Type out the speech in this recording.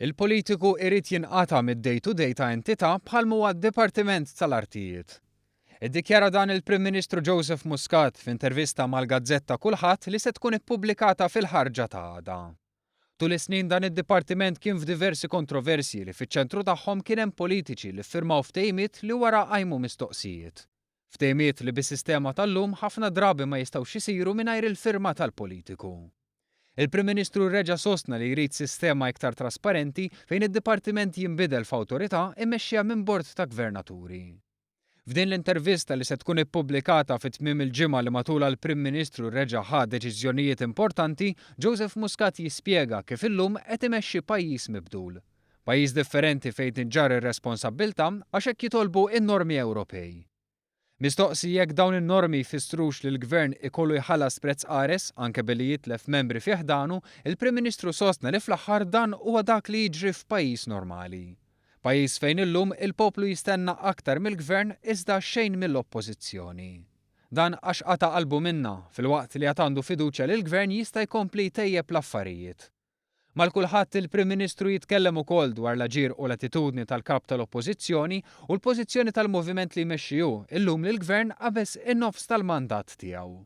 Il-politiku irid jinqata' mid-day to day ta' entità bħal m'huwa d-Dipartiment tal-Artijiet. Iddikjara dan il-Prim Ministru Joseph Muscat f'intervista mal-gazzetta Kullħadd li se tkun ippubblikata fil-ħarġa ta' għada. Tul is-snin dan id-dipartiment kien f'diversi kontroversji li fiċ-ċentru tagħhom kien hemm politiċi li ffirmaw ftehimiet li wara qajmu mistoqsijiet. Ftehimiet li bis-sistema tal-lum ħafna drabi ma jistgħux isiru mingħajr il-firma tal-politiku. Il-Prim Ministru reġa' sostna li jrid sistema iktar trasparenti fejn id-dipartiment jinbidel f'awtorità mmexxija minn bord ta' gvernaturi. F'din l-intervista li se tkun ippubblikata fi tmiem il-ġimgħa li matulha l-Prim Ministru reġa' ħa deċiżjonijiet importanti, Joseph Muscat jispjega kif illum qed imexxi pajjiż mibdul. Pajjiż differenti fejn tinġarr ir-responsabbiltà għax hekk jitolbu n-normi Ewropej. Mistoqsi jekk dawn in-normi jfissrux li l-Gvern ikollu jħallas prezz qares, anke billi jitlef membri fi ħdanu, il-Prim Ministru sostna li fl-aħħar dan huwa dak li jiġri f'pajjiż normali. Pajjiż fejn illum il-poplu jistenna aktar mill-Gvern iżda xejn mill-Oppożizzjoni. Dan għax qata' qalbu minnha, filwaqt li għad għandu fiduċja li l-Gvern jista' jkompli jtejjeb l-affarijiet. Mal-kulħadd il-Prim Ministru jitkellem ukoll dwar l-aġir u l-attitudni tal-Kap tal-Oppożizzjoni u l-pożizzjoni tal-moviment li jmexxi hu illum li l-Gvern qabeż in-nofs tal-mandat tiegħu.